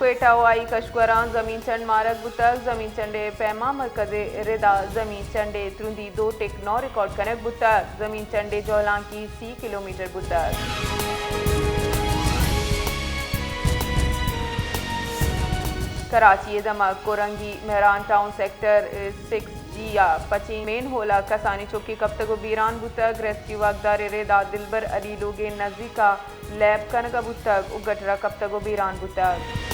کوئٹہ ءُ آئی کشکوراں زمین چنڈ مارگ بوتگ، زمین چنڈ ءِ پیما مرکز ءِ ردا زمین چنڈ ءِ ترندی دو ٹک نو ریکارڈ کنگ بوتگ، زمین چنڈ ءِ جہلانکی سی کلومیٹر بوتگ۔ کراچی ءِ دمگ کورنگی مہران ٹاؤن سیکٹر سکس جی ءَ پچیں مین ہول ءَ کسانیں چکے کپتگ ءُ بیران بوتگ۔ ریسکیو واکدار ءِ ردا دلبر علی لوگ ءِ نزیک ءَ لیب کنگ ءَ بوتگ ءُ گٹر ءَ کپتگ ءُ بیران بوتگ۔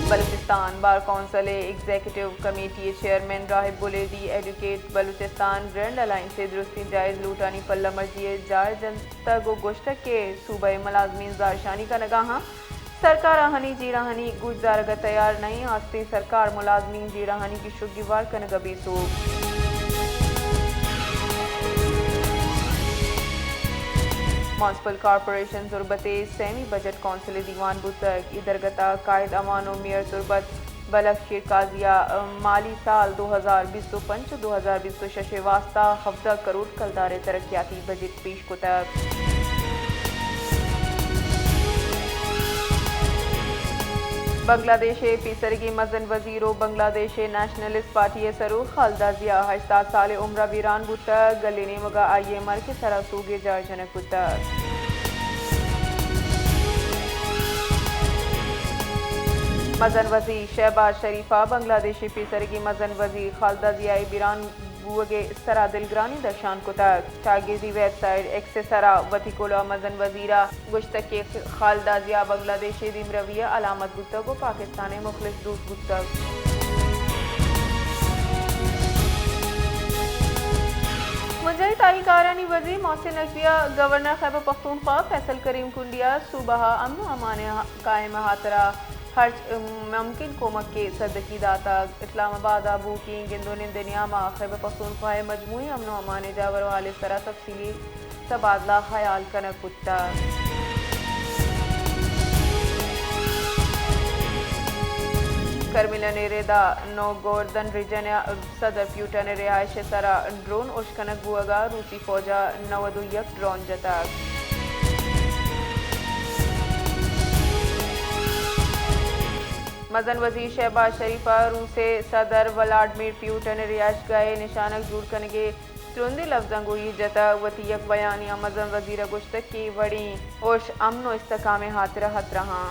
بلوچستان بار کونسل ءِ ایگزیکٹو کمیٹی ءِ چیئرمین راہب بلیدی ایجوکیٹ بلوچستان برانڈ الائنس ءِ درستیں جائز لوٹانی پلہ مرزی ءِ جار جنتگ ءُ گوشتگ کہ صوبہ ءِ ملازمین زہرشانی کنگ ءَ آں، سرکار آہانی جیڑہانی گوشدارگ ءَ تیار نہ ایں، ہستیں سرکار ملازمین جیڑہانی گیش ءُ گیوار کنگ ءَ بے سوب۔ میونسپل کارپوریشن تربت ءِ سیمی بجٹ کونسل ءِ دیوان بوتگ۔ اے درگت ءَ قائد اعوان ءُ میئر تربت بلخ شیر قاضی ءَ مالی سال دو ہزار بیست ءُ پنچ ءُ دو ہزار بیست ءُ شش ءِ واستہ ہفدہ کروڑ کلدار ءِ ترقیاتی بجٹ پیش کتگ۔ بنگلہ دیش ءِ پیسرگیں مزن وزیر ءُ بنگلہ دیش ءِ نیشنلسٹ پارٹی ءِ سروک خالدہ ضیاء ہشتاد سال ءِ عمر ءَ بیران بوتگ۔ گل ءِ نیمگ ءَ آئی ءِ مرگ ءِ سرا سوگ ءِ جار جنگ بوتگ۔ مزن وزیر شہباز شریف ءَ بنگلہ دیش ءِ پیسرگیں مزن وزیر خالدہ ضیاء ءِ بیران بوگ ءِ سرا دلگرانی درشان کتگ۔ چاگردی ویب سائٹ ایکس ءِ سرا وتی کلوہ ءَ مزن وزیر ءَ گوشتگ کہ خالدہ ضیاء بنگلہ دیش ءِ دیمروی ءِ علامت بوتگ ءُ پاکستان ءِ مخلص دوست بوتگ۔ بنجاہی تعمیرکارانی وزیر محسن نقوی ءَ گورنر خیبر پختونخوا فیصل کریم کنڈی ءَ صوبہ ءَ امن ءُ امان ءِ قائم ءِ ہاترا ہرچ ممکن کمک ءِ سدکی داتگ۔ اسلام آباد ءَ بوھوکیں گند ءُ نند ءِ نیام ءَ خیبر پختونخوا ءِ مجموعی امن ءُ امان ءِ جاور ءُ حال ءِ سرا تفصیلی تبادلہ ہیال کنگ بوتگ۔ کرملین ءِ ردا نو گوردن ریجن ءَ صدر پیوٹن ءِ رہائش ءِ سرا ڈرون اشکنگ بوہگ ءَ روسی فوج ءَ نود ءُ یک ڈرون جتگ۔ مزن وزیر شہباز شریف ءَ روس ءِ صدر ولادمیر پیوٹن ءِ رہائشگاہ ءِ نشانگ جوڑ کنگ ءِ ترندیں لبزاں گوں ایر جتگ۔ وتی یک بیانیہ ءَ مزن وزیر ءَ گوشتگ کہ اے وڑیں اش امن ءُ استحکام ءِ ہاترا ہترہ آں۔